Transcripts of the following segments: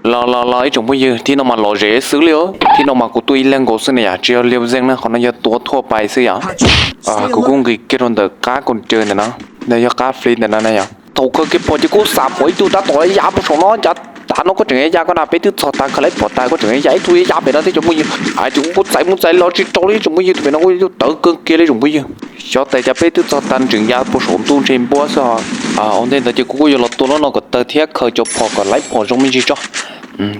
Los los los ib tsoom phooj ywg, thib no mas lom zem xwb li os. Thib no mas kuv tua ib leeg nkaus xwb ne yom, tsis yog liab zeej na, qhov no yog tua thuaj pais xwb yom. Kuv kuj nqis kiag rau ntawm qab kaum caw ntawm no, ntawm yog qab fli ntawm no na yom. Thaum khaws kiag phom ces kuj xam phom ib tug tab tom ya puag saum no, cas tav no koj tseem ya koj na, peb twb txog tas khaws laib phom tas koj tseem ya ib tug ya pem no thiab cov phooj ywg. Ces kuv kuj txais mus txais los tsis raug li tsoom phooj ywg, tus pem no kuj tawv kawg kiag li tsoom phooj ywg. Xyov tais cas peb twb txog tas tseem ya puag saum ntuj ntshe npuab xwb. Ua ntej ntawd ces kuv kuj yuav los tua lub no kom tawg thiab khaws cov phom kom laib phom zoo me ntsis tso,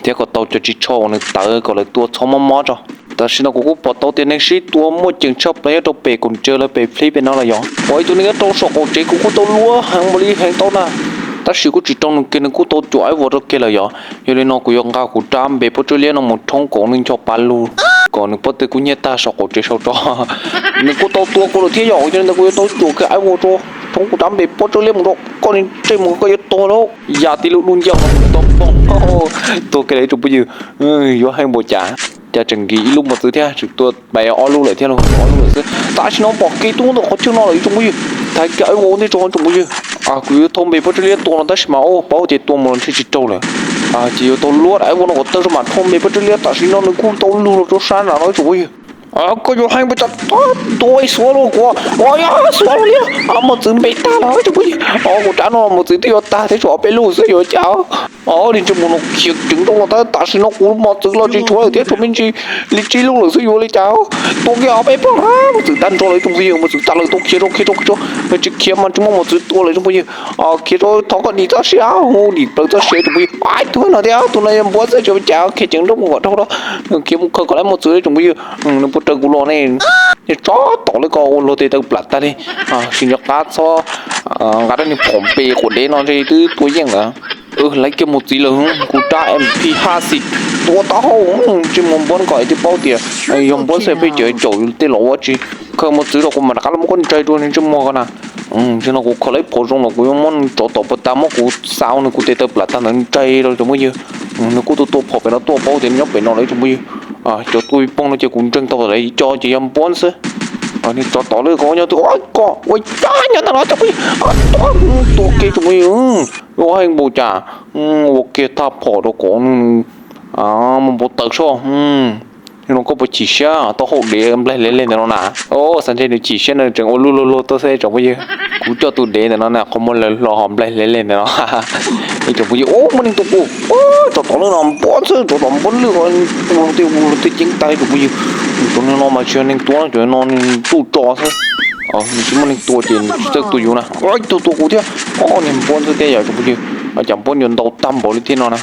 thiab kom tau cov ris tsho uas nws tawv kom lawv tua txhob mob mob tso. Tam sim no kuv kuj pom tau tias neeg sib tua muaj ceem tshaj plaws nyob rau pem kaum caw lawv pem fli pem no lawm yom. Pom ib tug neeg nyob rau saum qaum tsev, kuv kuj tau luaj heev npaum li heev tau na, tab sis kuj tsis raug nws kiag, nws kuj tau cuam aib vos rau kiag lawm yom. Yog li no kuv yuav nqa kuv rab npe pob tsawb liab no mus rhoob kom nws ncho pa lug, kom nws pob tw kub hnyiab tag saum qaum tsev sau tso. Nws kuj tau tua kuv lawm thiab yom, yog li ntawd kuv yuav tau cuam kiag aib vos rau, rhoob kuv rab npe pob tsawb liab mus rau koj, ntsej muag koj yuav tuag lauj. Ya tib lub dub nciab tau poob, tua kiag lawm ib tsoom phooj ywg. Yuav heev npaum cas, cas tseem nkim ib lub mos txwv thiab, tseem tua pais ob lub lawm thiab, ob lub lawm xwb. Tam sim no pom kev tuaj ntawm qhov chaw no lawm ib tsoom phooj ywg, thaiv kiag aib vos ntej tso ib tsoom phooj ywg. Kuv yuav thau npe pob tsawb liab tua no tab sis mas paub tias tua mus los ntshe tsis raug lawm. Ces yuav tau luab aib vos no kom tawg rau mam thau npe pob tsawb liab, tam sim no nws kuj tau lug los rau sab nram no ib tsoom phooj ywg. Koj yuav heev npaum cas, tua xuav los kuv, ua yog xuav los liab, mos txwv npe tag los ib tsoom phooj ywg. Kuv rab no mos txwv twb yuav tag thiab, tshuav ob peb lub xwb yuav cas. Li ntsej muag no khiav ceev rau los tab, tam sim no kuv mos txwv los tsis tshuav lawm thiab, tshuav me ntsis li tsib lub lawm xwb yuav li cas. Tua kiag ob peb plag, mos txwv tag nrho lawm ib tsoom phooj ywg, mos txwv tag lawm, tau khiav rau khiav rau khiav rau, tsis khiav mas tsis muaj mos txwv tua lawm ib tsoom phooj ywg. Khiav rau thov kom dim txoj sia, hu dim plaws txoj sia ib tsoom phooj ywg. Ib tug no tias tus no yog npuab xwb, tsis ua cas, khiav ceev nrooj mus kom dhau rau, khiav mus khaws kom laib mos txwv ib tsoom phooj ywg. Nws puas raws kuv los ne? Tsob tom li ko ua luag tes taw plam tag li. Tsis nco qab txhob nqa rab niag phom npe quav dev no ntshe twb tua yeej lawm. Laib kiag mos txwv lawm, kuv rab M P haj xis tua taub hau, ntsej muag npuab kom twb paub tias yog npuab xwb peb cov caum tej los ua tsi. Khaws mos txwv rau kuv mam rov qab los muab koj ntsais dua ntsej muag ko na. Ntshe no kuv khaws laib phom zoo los kuv yuav muab tsov tom puag ta, muab kuv xa nws kuv tes taw plam tag ntawd ntsais rau tsoom phooj ywg. Nws kuj tua tua phom pem no tuaj, paub tias nyob pem no lawm tsoom phooj ywg. Cov tua ping pong no ces kuv ntseeg tau lawv ib co ces yog npuab xwb. Niag tsov tom lawm ko nyob twg, ko ua cas nyob ntawm no tsoom phooj ywg. Tua kiag tsoom phooj ywg, ua heev npaum cas, ua kiag thaj phom rau kom nws mus npau taws soj. Li no koj puas chim siab, taub hau dev nplaig lev lev ntawm no na. Xav ntshe nws chim siab no tseem ua lub luag luag tuaj xwb tsoom phooj ywg. Kuv coj tus dev ntawm no na, qhov muag lawv hlo ho nplaig lev lev ntawm no. Ib tsoom phooj ywg, muaj neeg tua kuv, tsov tom lawm no npuab xwb, tsov tom npuab lwj, ua tej ua tej ceeb tag tsoom phooj ywg. Tus neeg no mas tsis yog neeg tua, tus no ntuj tso xwb. Nws tsis muaj neeg tua ces nws tsis txawj tua yus na. Ib tug tua kuv thiab, niag npuab xwb thiab yom tsoom phooj ywg. Cas npuab yuav ntau tag npaum li thiab no na.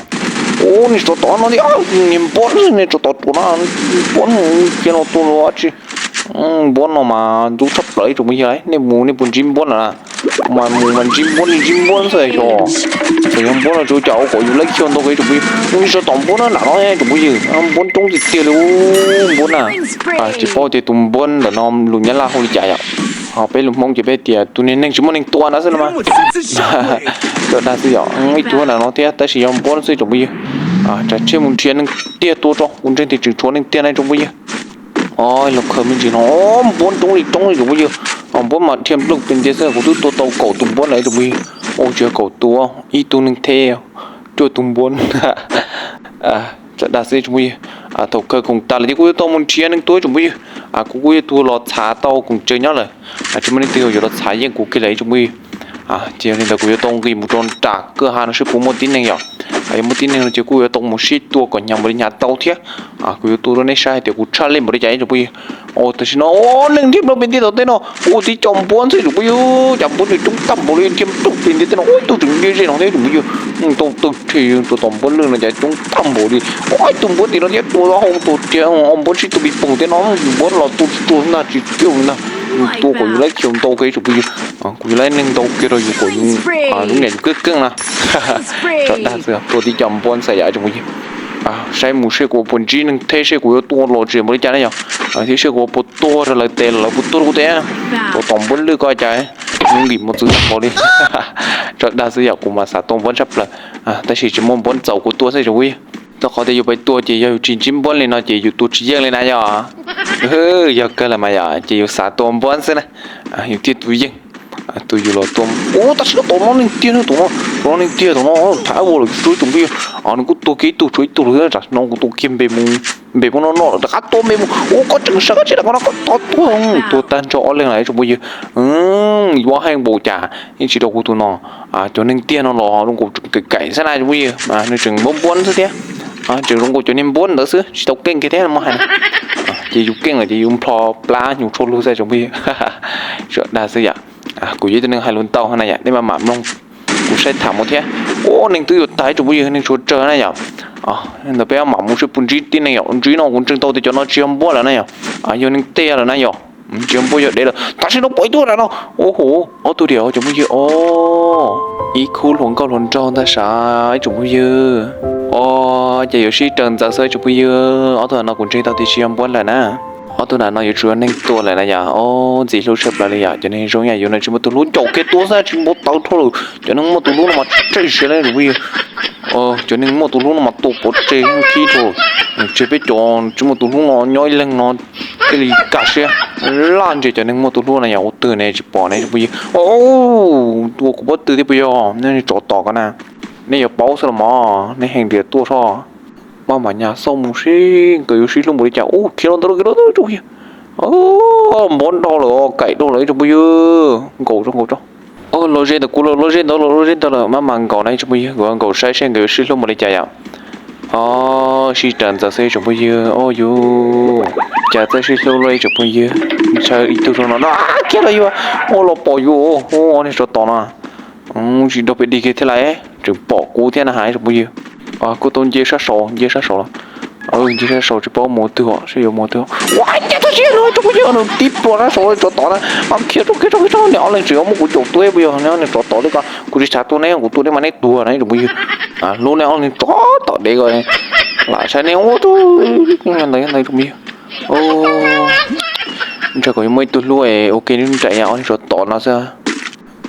Ub, niag tsov tom no thiab, niag npuab xwb, niag tsov tom ruam no, npuab cia no tua luag tsi. Npuab no mas ntxub tshaj plaws ib tsoom phooj ywg, nej mus nej puas ntsib npuab lawm na? Mas mus mas ntsib npuab li ntsib npuab xwb yog. Txawm yog npuab no tsuas cas ua kom yus laib khiav ntau kawg ib tsoom phooj ywg. Ub, niag tsov tom npuab na, nram no tsoom phooj ywg, npuab coob tiag tiag li npuab na. Tsis paub tias tus npuab ntawm no lus Nyab Laj hu li cas yom. Ho peb lus Hmoob ces peb tias tus niag neeg tsis muaj neeg tua no xwb no mas. Tso dag xwb yom, ib tug nram no thiab tab sis yog npuab xwb tsoom phooj ywg. Tsam tshiab mus nrhiav neeg tiag tua tso, kuv ntseeg tias tseem tshuav neeg tiag na tsoom phooj ywg. Los khaws me ntsis no, npuab coob li coob li tsoom phooj ywg. Npuab mas dhia nplooj pes ntiag xwb, kuv twb tua tau kaum tus npuab lawm tsoom phooj ywg. Ua tsis yog kaum tus, ib tug neeg theb cuaj tus npuab. Tso dag xwb tsoom phooj ywg. Thaum khaws khoom tas lawm ces kuj yuav tau mus nrhiav neeg tua tsoom phooj ywg. Kuv kuj yuav tuag los txhav tau khoom tsawg nyob lawm. Tsis muaj leej twg yuav los txhav yeej kuv kiag lawm tsoom phooj ywg. Ces yog li ntawd kuv yuav tau nqis mus rau nram kwj ha no seb puas muaj tib neeg yom. Yog muaj tib neeg no ces kuj yuav tau mus sib tua kom hnyav npaum li hnyav tau thiab. Kuv yuav tua rau nej saib hais tias kuv tshaj lej npaum li cas tsoom phooj ywg. Tam sim no neeg dhia nplooj pes ntiag tom tej no, ua tib co npuab xwb tsoom phooj ywg, cas npuab nws coob tag npaum li dhia nplooj pes ntiag tej no, ua ib tug tseem dhia ze no thiab tsoom phooj ywg. Tau tawg rhe tua tom npuab lwj no cas coob tag npaum li. Ua ib tug npuab tim no thiab tua hau tus tiag, npuab sib tua pis poog tej no, npuab los tua tsuag ntag tsis tiag li ntag. Tua kom yus laib khiav ntau kiag tsoom phooj ywg. Kuv yuav laib neeg ntau kiag rau yus kom yus lub niam yus keej keej na. Tso dag xwb, tua tib co npuab ntxhais yam tsoom phooj ywg. Saib mus seb kuv puas ntsib neeg theb seb kuv yuav tua los tsis npaum li cas na yom. Thiab seb kuv puas tuag rau lawv tes los lawv puas tuag rau kuv tes. Tua tom npuab lwj ko cas nqis mos txwv tag npaum li. Tso dag xwb yom, kuv mas xav tua npuab tshaj plaws, tab sis tsis muaj npuab txaus kuv tua xwb tsoom phooj ywg. Rau qhov tias yus pais tua ces yog yus tsis ntsib npuab li no ces yus tua tsis yeej li na yom. Yog kawg los mas yom, ces yus xav tua npuab xwb na, yus thiaj tua yeej. Tus yus los tua, ua tam sim no tom no neeg tiag no, tom no, tom no neeg tiag tom no, thab ua lawm tsuas ib tug npawg yawg. Nws kuj tua kiag ib tug tshuav ib tug lawm, tam sim no kuv tua kiag npe mus, npe mus no no lawm rov qab tua npe mus, ua koj tseem sawv koj tsis tau qhov no koj tua tuag, tuag tag nrho ob leeg lawm tsoom phooj ywg. Yuav heev npaum cas yeej tsis tau kuv tus no. Cov neeg tiag no los zoo nkaus kaim kaim xwb na tsoom phooj ywg, nws tseem npuab npuab xwb thiab. Tseem zoo nkaus cov niag npuab ntawd xwb tsis tau keej kiag thiab muab hais. Ces yus keej lawm ces yus nplho plab nyuj tshuaj lug xwb tsoom phooj ywg. Tsuas dag xwb yom. Kuv yog ib tug neeg hais lus ntau na yom, nej maj mam mloog kuv saib tham mus thiab. Ua neeg twb yuav tag tsoom phooj ywg, neeg tshuav tsawg na yom. Ntawd peb maj mam mus seb puas ntsib tib neeg yom, ntsib no kuv ntseeg tau tias cov no tsis yog npuab lawm na yom, yog neeg tiag lawm na yom. Tsis yog npuab yog dev lawm, tam sim no pom ib tug nram no. Ua hu, ob tug diam tsoom phooj ywg os. Ib khub hluas nkauj hluas nraug ntag sav ib tsoom phooj ywg. Os, ces yuav sib raws ntxaws xwb tsoom phooj ywg, ob tug no kuv ntseeg tau tias tsis yog npuab lawm na. Ob tug nram no yuav tsum yog neeg tua lawm na yom. Os, ntxim hlub tshaj plaws li yom, cov neeg zoo yam yus no tsis muaj tus hlub caum kiag tua xwb tsis npau taws dhau lawm, cov neeg muaj tus hlub no mas tseg siav li tsoom phooj ywg. Cov neeg muaj tus hlub no mas tua pov tseg khib dhau, tseg peb cov tsis muaj tus hlub no nyob ib leeg no thiaj li kaj siab. Laj ntse cov neeg muaj tus hlub no yog ua twg ne tsis pom ne tsoom phooj ywg. Ua kuv pob tw thiab puas yog nej tsov tom ko na. Nej yuav paub xwb los mas nej heev tias tuaj soj. Maj mam nyas xauj mus seb nkawd yuav sib hlub npaum li cas. Ub, khiav los ntawd lawm, khiav los ntawd lawm tsoom phooj ywg. Npov nrau lawm, kaim rau lawm tsoom phooj ywg. Nkaum tso, nkaum tso. Los ze ntawm kuv lawm, los ze ntawd lawm, los ze ntawd lawm, maj mam nkaum na tsoom phooj ywg, kuv nkaum saib seb nkawd yuav sib hlub npaum li cas yom. Os, sib raws ntxaws xwb tsoom phooj ywg. Os yus, cas txawj sib hlub luaj tsoom phooj ywg. Ntshaw ib tug rau no no, khiav los yus, ua los pom yus, ua niag tsov tom no. Tsis nrog peb dig kiag thiab lawm, tseem pom kuv thiab na hais tsoom phooj ywg. Kuj tau nce sab saud, nce sab saud los. Nce sab saud tsis paub mus twg os, seb yuav mus twg. Ua cas tub siab no tsoom phooj ywg, nws tib pluas sab saud tsov tom na. Khiav rau, khiav rau, khiav rau, niam ob leeg tseem yuav muab kuv caum tuag puas yog, niam tsov tom li ko kuv tsis xav tua neb, kuv tua neb mas neb tuag na tsoom phooj ywg. Hlub neb ob leeg tsov tom dev ko. Lam saib neb ua tub ntawd ntawd tsoom phooj ywg. Ntshe kuv yuav muaj ib tug hlub ua ke nws nraim ob niag tsov tom no xwb.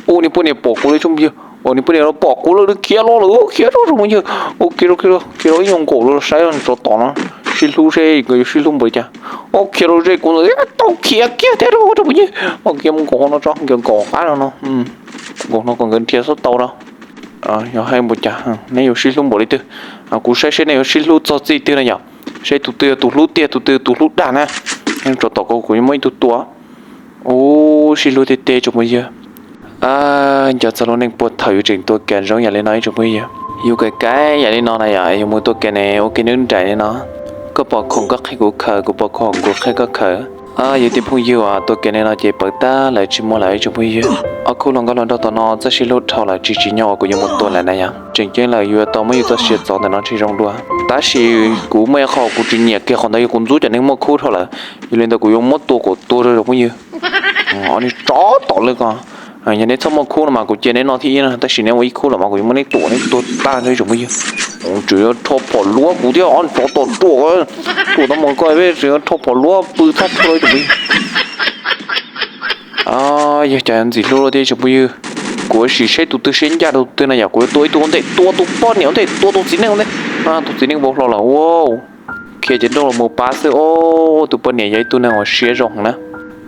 Ua niag poj niam pom kuv lawm tsoom phooj ywg, ua niag poj niam los pom kuv lawm, nws khiav los lawm, khiav rau tsoom phooj ywg. Ua khiav rau, khiav rau ib nyuag nkaum los saib niag tsov tom no, sib hlub seb nkawd yuav sib hlub npaum li cas. Ua khiav rau ze kuv ntawd tau khiav kiag thiab rau tsoom phooj ywg. Ua khiav mus nkaum hauv no tso, nkaum qab no no, nkaum no kom nkawd nrhiav xub tau no. Yog hais npaum cas neb yuav sib hlub npaum li twg? Kuv saib seb neb yuav sib hlub txog txij twg na yom. Seb tus twg yog tus hlub tiag, tus twg tus hlub dag na. Tsov tom ko kuv yuav muab ib tug tua. Ub, sib hlub tiag tiag tsoom phooj ywg. Nco txog lub neej puag thaum yus tseem tua kas zoo yam li no ib tsoom phooj ywg. Yus kas kas yam li no na yom, yus mus tua kas ne ua ke nws nraim li no. Koj pom khoom koj qhia kuv khaws, kuv pom khoom kuv qhia koj khaws. Yus tej phooj ywg uas tua kas li no ces pawv tag lawm tsis muaj lawm ib tsoom phooj ywg. Ob khub hluas nkauj hluas nraug tom no txoj sib hlub dhau lawm tsis tsim nyog uas kuv yuav mus tua lawm na yom. Tseem ceeb lawm yuav tau muab yus txoj sia txov ntawm no ntshe zoo dua. Tab sis kuv muaj ib qho kuv tsis nyiam kiag qhov ntawd yog kuv ntxub cov neeg muaj khub dhau lawm. Yog li ntawd kuv yuav muab tua kom tuag rau tsoom phooj ywg. Ob niag tsov tom lawm ko. Yog neb txhob muaj khub no mas kuv cia neb noj thib ib na, tab sis neb ua ib khub lawm mas kuv yuav muab neb tua neb tuag tag nrho ib tsoom phooj ywg. Tseem yuav rho phom luab kuv thiab ob tsov tom ruam, ruam tau mus koj peb tseem yuav rho phom luab pw txhob rho ib tsoom phooj ywg. Yog cov ntxim hlub thiab ib tsoom phooj ywg. Kuv sim saib tus twg siab ncaj rau tus twg na yom, kuv yuav tua ib tug ua ntej, tua tus poj niam ua ntej, tua tus txiv neej ua ntej. Tus txiv neej vau hlo lawm, khiav cev nroj los mus pab xwb. Tus poj niam yog ib tug neeg uas siab zoo na.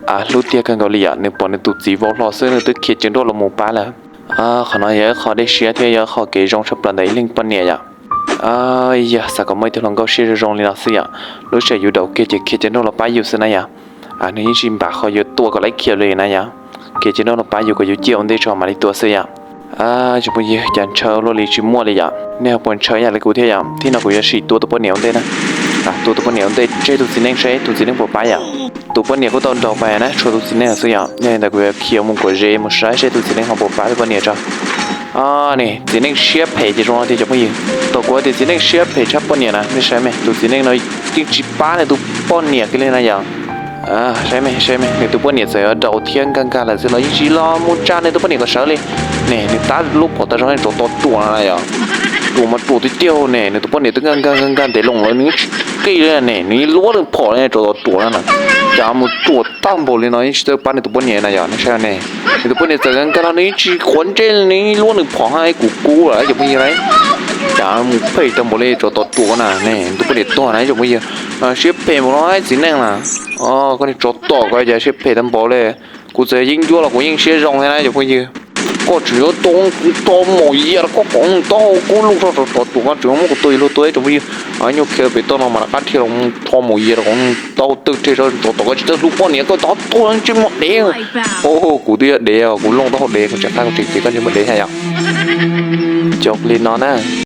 Hlub tiag kawg nkaus li yom, nws pom nws tus txiv vau hlo xwb nws twb khiav cev nroj los mus pab lawm. Qhov no yog ib qho dej siab thiab yog ib qho kev zoo tshaj plaws ntawm ib leej poj niam yom. Yog xav kom muaj ib tug hluas nkauj siab zoo zoo li no xwb yom, lub sij hawm yus daus kiag ces khiav cev nroj los pab yus xwb na yom. Nws yeej tsis npam qhov yuav tua kom laiv khiav li na yom. Khiav cev nroj los pab yus kom yus ciaj ua ntej tso mam li tua xwb yom. Tsoom phooj ywg, cas ntshaw luaj li tsis muaj li yom, nej ho puas ntshaw ib yam li kuv thiab yom? Thib no kuv yuav sim tua tus poj niam ua ntej na. Tua tus poj niam ua ntej tseg tus txiv neej seb tus txiv neej puas pab yom. Tus poj niam kuj tau nraug pais na, tshuav tus txiv neej xwb yom. Yog li ntawd kuv yuav khiav mus kom ze mus saib seb tus txiv neej ho puas pab tus poj niam tso. Niam txiv neej siab phem ces zoo no tiag cov phooj ywg. Thaum kuv hais tias txiv neej siab phem tshaj poj niam na, nej saib me, tus txiv neej no yeej tsis pab nws tus poj niam kiag li na yom. Saib me, saib me, nws tus poj niam txawm yuav daus thiab nkag nkag lawm xwb los yeej tsis los mus tsa nws tus poj niam kom sawv li. Ne, nws tab lub phom tag zog, tsov tom ruam no na yom. Ruam mas ruam tiag tiag ne, nws tus poj niam twb nkag nkag nkag nkag ntev loo lawm nws yeej tsis qij li ne, nws yeej luab nws phom li tsov tom ruam no na. Cas mus ruam tag npaum li no yeej tsis tau pab nws tus poj niam na yom, nej saib ne. Nws tus poj niam txawm nkag nkag los nws yeej tsis quav ntsej li, nws yeej luab nws phom hais kuv kub lawm cov phooj ywg lauj. Cas mus phem tag npaum li tsov tom ruam na ne, nws tus poj niam tuag na cov phooj ywg. Siab phem npaum no txiv neej na. Koj niag tsov tom ko cas siab phem tag npaum li. Kuv txawm yeeb ncuab los kuv yeej siab zoo thiab na cov phooj ywg. Koj tseem yuav tua kuv tau mos yia rau koj kom taub hau kub loj rau rov tuaj, koj tseem muab kuv tua ib lub tua ib tsoom phooj ywg. Nyuj khiav pem toj no mas rov qab dhia los tho mos yia rau kom taub hau twg rhe rau tom koj tsis txawj hlub poj niam koj tov tuag ntsej muag dev. Kuv twb yog dev os, kuv looj taub hau dev kuv tseem qab kuv tseem ces koj ntsej muag dev thiab yom. Cov li no na.